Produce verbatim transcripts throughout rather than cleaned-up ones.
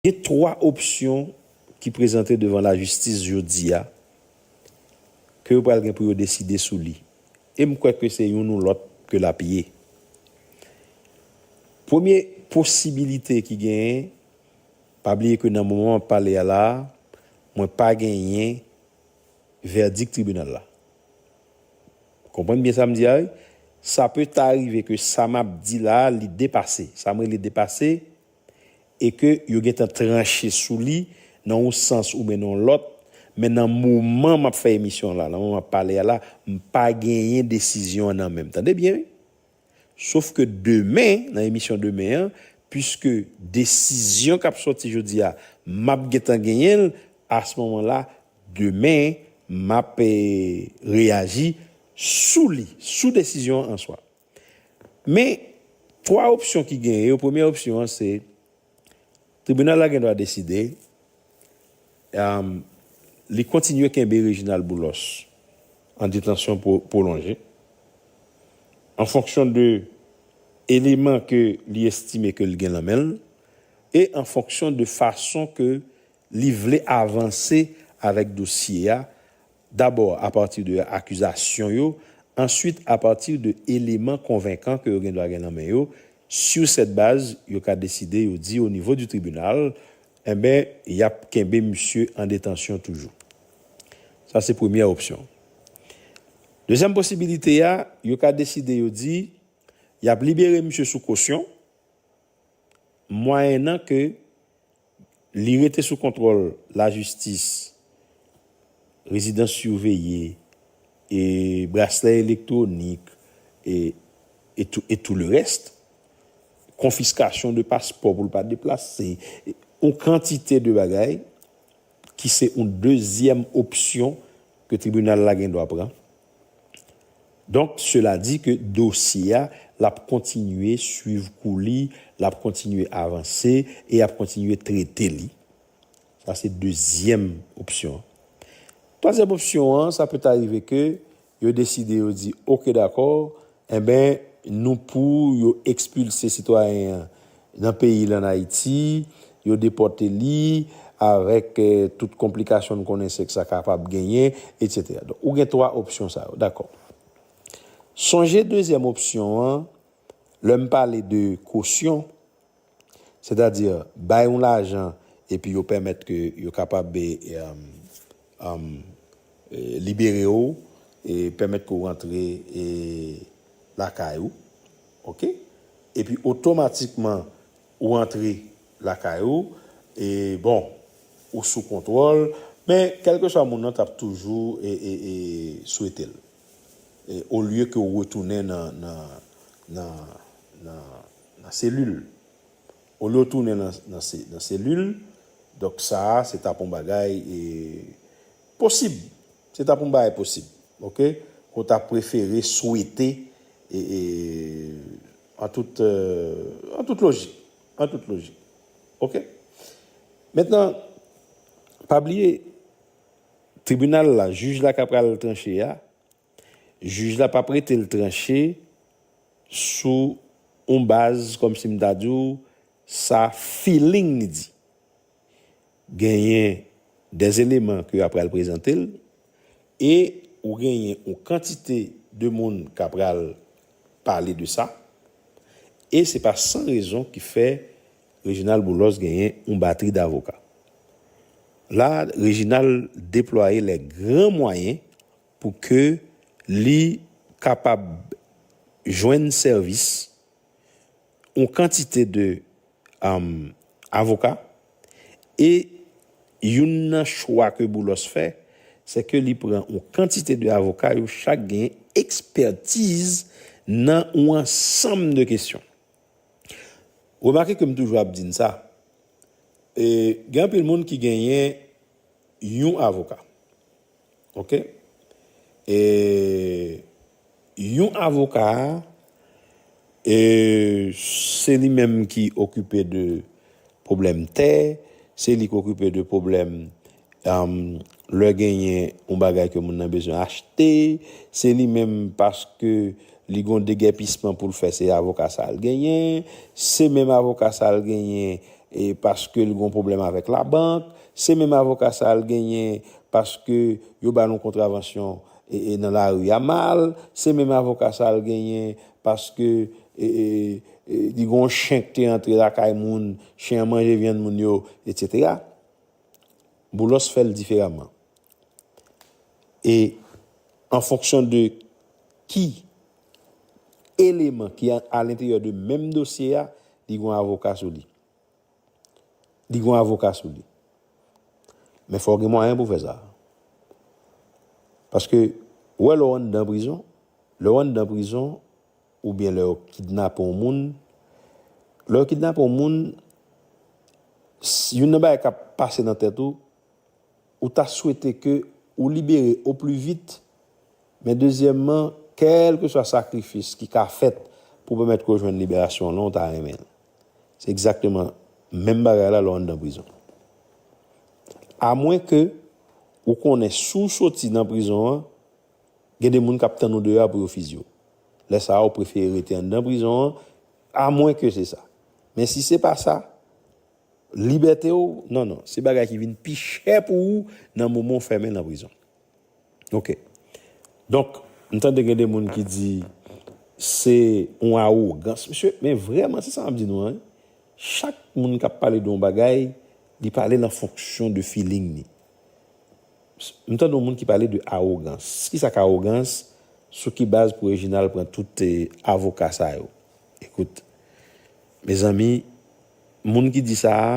Gen twa opsyon ki prezante devan lajistis jodi a ke yo pral gen pou yo deside sou li. E m kwè ke se youn ou lòt ke l ap ye. Premye posibilite ki genyen, pa bliye ke nan moman m ap pale a la a, mwen pa genyen vèdik tribinal la. Konprann byen sa m di a, wi? Sa pe ta rive ke sa m ap di la a, li depase. Sa m rele depase, e ke yo gentan tranche sou li nan yon sans oubyen nan yon lòt, men nan moman m ap fè emisyon an la, nan moman m ap pale a la, m pa genyen desizyon an nan men m. Tande byen, wi. Sof ke demen, nan emisyon demen an, piske desizyon k ap sòti jodi a, m ap gentan genyen l, a se moman la, demen, m ap eh, reyaji sou li, sou desizyon an an swa. Men, twa opsyon ki genyen yo, premyè opsyon an se tribinal la gen dwa deside, um, li kontinye kenbe Reginald Boulos an detansyon pwo- pwolonje, an fonksyon de eleman ke li estime ke l gen nan men l, e an fonksyon de fason ke li vle avanse avèk dosye a, dabò apati de akizasyon yo, answit apati de eleman konvenkan ke yo gen dwa gen nan men yo. Sur cette base, yo ka deside, yo di o nivo di tribinal, enben, y ap kenbe misye an detansyon toujou. Sa se premyè opsyon. Dezyèm posibilite a, yo ka deside, yo di, y ap libere misye sou kosyon, mwayennan ke li rete sou kontwòl lajistis, rezidans siveye, e braslè elektwonik, e, e tou, e tou le rès, konfiskasyon de paspò pou l pa deplase, e yon kantite de bagay ki se yon dezyèm opsyon ke tribinal la gen dwa pran. Donk, sela di ke dosye a, l ap kontinye swiv kou li, l ap kontinye avanse, e y ap kontinye trete li. Sa se dezyèm opsyon an. Twazyèm opsyon an, sa pe ta rive ke yo deside, yo di, oke, dakò, enben, nou pou yo ekspilse sitwayen an nan peyi l ann Ayiti, yo depòte li avèk eh, tout konplikasyon n konnen se sa kapab genyen, etsetera. Donk, ou gen twa opsyon sa yo, dakò. Sonje dezyèm opsyon an, lè m pale de kosyon, sètadi bay yon lajan epi yo pèmèt ke yo kapab eh, um, um, eh, libere w, e pèmèt ke w rantre eh, lakay ou, oke? Epi otomatikman ou rantre lakay ou, e bon, ou sou kontwòl, men kèlkeswa moun nan t ap toujou e, e, e, swete l. E, olye ke w retounen nan, nan, nan, nan, nan selil. Olye w tounen nan, nan, se- nan selil, donk sa a, se t ap yon bagay e, posib. Se t ap yon bagay posib. Oke? Ke w ta prefere swete e, e, an tout, euh, an tout lojik. An tout lojik. Oke? Mentnan, pa bliye, tribinal la, jij la k ap pral tranche a, jij la p ap rete l tranche sou yon baz, kòmsi m ta di w, sa feeling li di. Genyen dè eleman ke y ap pral prezante l, e ou genyen yon kantite de moun k ap pral pale de sa, e se pa san rezon ki fè Reginald Boulos genyen yon batri davoka. La, Reginald deplwaye les grands moyens pou ke li kapab jwenn sèvis yon kantite de um, avoka, e youn nan chwa ke Boulos fè, se ke li pran yon kantite de avoka, yo chak gen ekspètiz nan yon ansanm de kesyon. Remake ke m toujou ap di n sa, e, gen anpil moun ki genyen yon avoka. Oke? E yon avoka, e se li menm ki okipe de pwoblèm tè, se li ki okipe de pwoblèm, um, lè genyen yon bagay ke moun nan bezwen achte, se li menm paske li gon degèpisman pou l fè, se avoka sa l genyen, se menm avoka sa l genyen e paske l gen yon pwoblèm avèk labank, se menm avoka sa a l genyen paske yo ba l yon kontravansyon e, e nan lari a mal, se menm avoka sa a l genyen paske e, e, e, li gen yon chen ki te antre lakay moun, chen an manje vyann moun yo, etsetera. Boulos fè l diferaman. E an fonksyon de ki eleman ki a, a lenteryè de menm dosye a, li gen yon avoka sou li. Li gen yon avoka sou li. Men fò w gen mwayen pou w fè sa. Paske, ou wè lè w anndan prizon, lè w anndan prizon, oubyen lè yo kidnape yon moun, lè yo kidnape yon moun, s- youn nan bagay k ap pase nan tèt ou, ou ta swete ke ou libere o pli vit, men dezyèmman, kèlkeswa sakrifis ki ka fèt pou pèmèt ke w jwenn liberasyon an, ou ta renmen l. Se egzakteman menm bagay la lè w anndan prizon. Amwen ke ou konnen si w soti nan prizon an, gen de moun k ap tann ou deyò a pou yo fiziye w. Lè sa a, ou prefere rete anndan prizon an, amwen ke se sa. Men si se pa sa, libète w, non, non, se bagay ki vin pi chè pou ou nan moman w fèmen nan prizon. Ok. Donk, m tande gen de moun ki di se yon awogans, mesye, men vrèman, se sa m ap di nou an. Chak moun k ap pale de yon bagay, li pale l an fonksyon de feeling li. M tande yon moun ki pale de awogans. Kisa k awogans? Sou ki baz pou Reginald pran tout eh, avoka sa yo? Ekout, mezanmi, moun ki di sa a,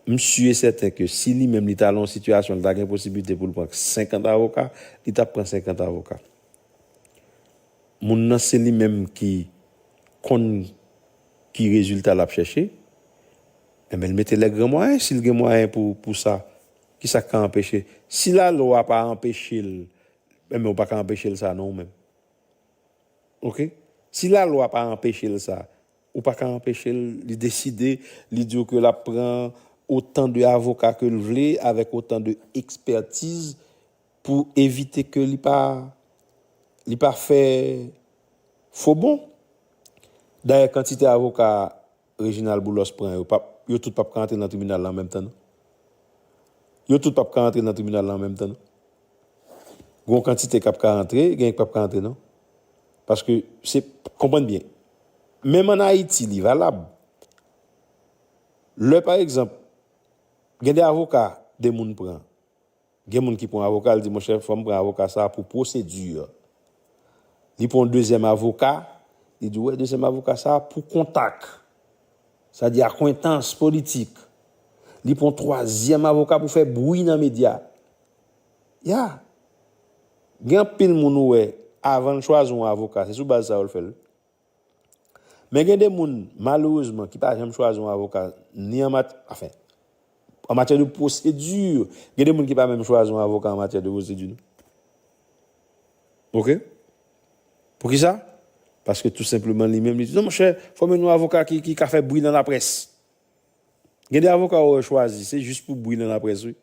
m si e sèten ke si li menm li ta lan yon sitiyasyon, li ta gen posiblite pou l pran senkant avoka, li t ap pran senkant avoka. Moun nan se li menm ki konn ki rezilta l ap chèche, enben l mete lè gran mwayen, si l gen mwayen pou, pou sa, kisa k ka anpeche? Si lalwa pa anpeche l, enben ou pa ka anpeche l sa non ou menm. Ok? Si lalwa pa anpeche l sa, ou pa ka anpeche l, li deside, li di w ke l ap pran otan de avoka ke l vle, avèk otan de ekspètiz pou evite ke li pa, li pa fè fo bon. Dayè, kantite avoka Reginald Boulos pran yo, pap, yo tout pap ka antre nan tribinal la an menm tan, non. Yo tout pap ka antre nan tribinal la an menm tan, non. Gon kantite k ap ka antre, gen k pap ka antre, non. Paske, se, konprann byen, menm ann Ayiti, li valab. Lè, pa egzanp, gen de avoka de moun pran, gen moun ki pran avoka, li di, monchè, fò m pran avoka sa a pou pwosedi. Li pran yon dezyèm avoka, li di, wè, dezyèm avoka sa a pou kontak. Sa di akwentans politik. Li pran yon twazyèm avoka pou fè bri nan medya. Ya. Gen anpil moun ou wè, avan l chwazi yon avoka, se sou baz sa yo l fè l. Men gen de moun, malerezman, ki pa janm chwazi yon avoka, ni an mat, anfen, an matyè de pwosedi, gen de moun ki pa menm chwazi yon avoka an matyè de pwosedi, non. Ok? Poukisa? Paske tou senpleman li menm, li di, non, monchè, fò m jwenn yon avoka ki, ki ka fè bri nan laprès. Gen de avoka ou wè chwazi, se jis pou bri nan laprès, wi.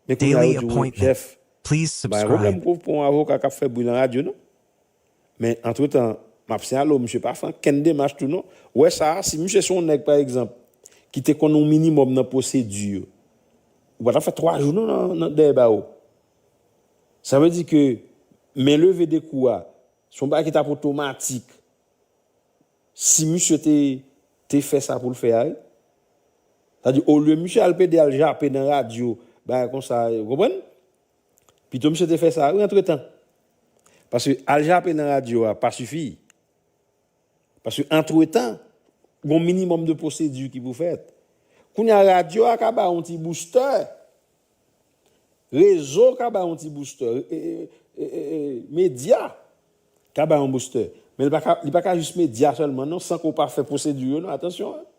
Men kounye a, yo di, wi, chèf, pa gen pwoblèm pou, pou yon avoka k ap fè bri nan radyo, non. Men, antretan, m ap siyale w, misye pa fè ankenn demach tou, non. Ou wè sa a, si misye se yon nèg, pa egzanp, ki te konn yon minimòm nan pwosedi, ou pa t ap fè twa jou, non, nan, nan, dèyè bawo. Sa vle di ke men leve de kou a, se yon bagay ki t ap otomatik. Si misye te, te fè sa pou l fè a, wi. Sa di, olye misye al pede al jape nan radyo, bagay konsa, ou konprann? Pito misye te fè sa, wi, antretan. Paske al jape nan radyo a pa sifi. Paske antretan, gon minimòm de pwosedi ki pou fèt. Kounye a, radyo a ka ba yon ti boustè. Rezo ka ba yon ti boustè. E, e, e, e, e, medya ka ba yon boustè. Men li pa ka, li pa ka jis medya sèlman, non, san ke w pa fè pwosedi yo, non. Atansyon, hein.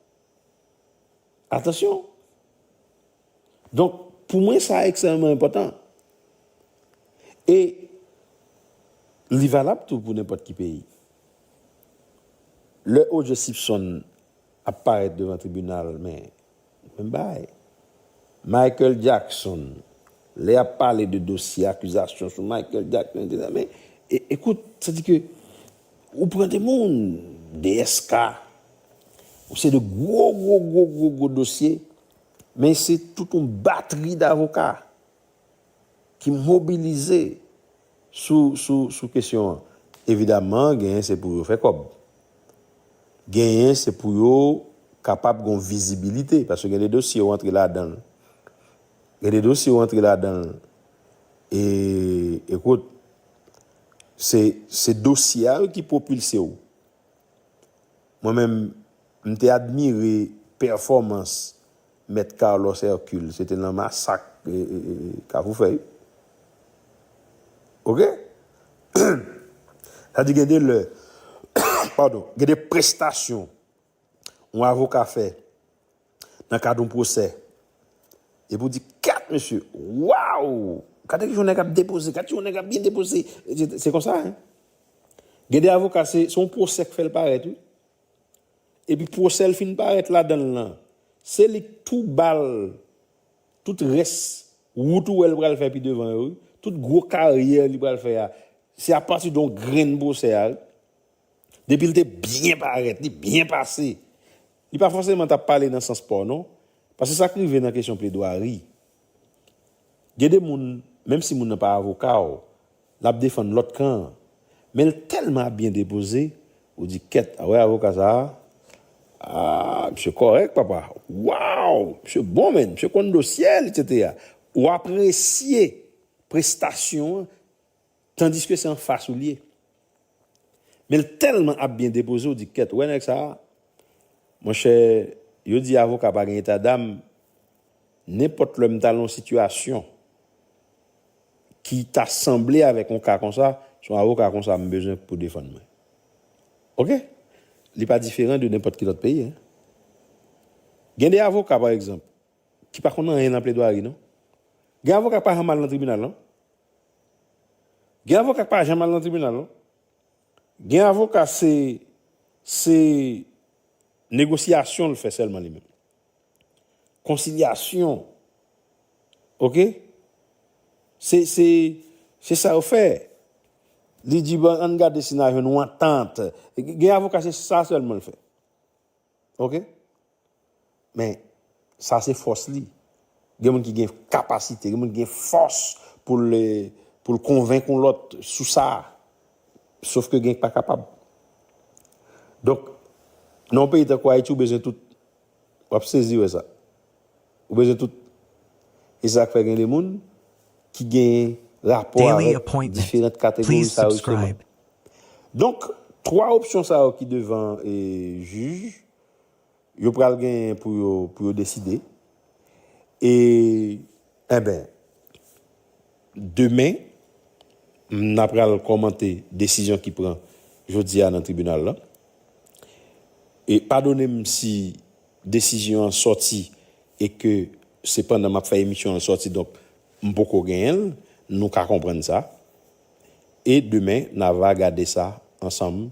Atansyon. Donk, pou mwen, sa ekstrèmman enpòtan. E li valab tou pou nenpòt ki peyi. Lè O J Simpson ap parèt devan tribinal, men, menm bagay. Michael Jackson, lè y ap pale de dosye akizasyon sou Michael Jackson, etsetera, men, e, ekout, sa di ke ou pran de moun, D S K, Se de gwo, gwo, gwo, gwo, gwo dosye, men se tout yon batri davoka ki mobilize sou, sou, sou kesyon an. Evidaman, genyen se pou yo fè kòb. Genyen se pou yo kapab gon vizibilite, paske gen de dosye yo antre ladan l. Gen de dosye yo antre ladan l. E, ekout, se, se dosye a wi ki pwopilse w. Mwen menm, m te admire pèfòmans Mèt Carlos Hercule. Se te nan masak e, e, e, Kafou Fèy. Oke? Sa di gen de lè, padon, gen de prestasyon yon avoka fè nan kad yon pwosè. Epi w di, "Kat, mesye, waw! Gade ki jan nèg ap depoze, gade ki jan nèg ap byen depoze." Se, se konsa, hein? Gen de avoka, se, se yon pwosè k fè l parèt, wi. Epi pwosè l fin parèt ladan l lan, se li k tou ba l tout rès wout ou wè l pral fè pi devan yo, wi. Tout gwo karyè li pral fè a, se apati de yon grenn pwosè a, wi. Depi l te byen parèt, li byen pase. Li pa fòseman t ap pale nan sans pa w, non. Paske sa k rive nan kesyon pledwari, gen de moun, menm si moun nan pa avoka w, l ap defann lòt kan an. Men l tèlman ap byen depoze, ou di, "Kèt, a wè avoka sa a, a, misye kòrèk, papa. Waw, misye bon, menn, misye konn dosye l, etsetera." Ou apresye prestasyon an, tandiske se anfas ou l ye. Men l tèlman ap byen depoze, ou di, "Kèt, ou wè nèg sa a?" Monchè, yo di avoka pa gen eta dam. Nenpòt lè m ta nan yon sitiyasyon ki ta sanble avèk yon ka konsa, se yon avoka konsa m bezwen pou defann mwen. Oke? Li pa diferan de nenpòt ki lòt peyi, hein. Gen de avoka, pa egzanp, ki pa konn anyen nan pledwari, non. Gen avoka k pa janm al nan tribinal, non. Gen avoka k pa janm al nan tribinal, non. Gen avoka, se, se negosyasyon l fè sèlman li menm. Konsilyasyon. Oke? Se, se, se sa yo fè. Li di, "Bon, ann gade si n a jwenn yon antant." Gen avoka, se sa sèlman l fè. Oke? Men, sa se fòs li. Gen moun ki gen kapasite, gen moun ki gen fòs pou l, pou l konvenk yon lòt sou sa. Sof ke gen k pa kapab. Donk, nan yon peyi tankou Ayiti, ou bezwen tout. W ap sezi wè sa. Ou bezwen tout. E sa k fè gen de moun ki gen rapò avèk diferan kategori sa yo, jisteman. Donk, twa opsyon sa yo ki devan, e, jij, yo pral genyen pou yo, pou yo deside. E, enben, demen, n a pral kòmante desizyon ki pran jodi a nan tribinal la. E padone m si desizyon an sòti e ke se pandan m ap fè emisyon an l sòti, donk m poko genyen l, nou ka konprann sa. E demen, n a va gade sa ansanm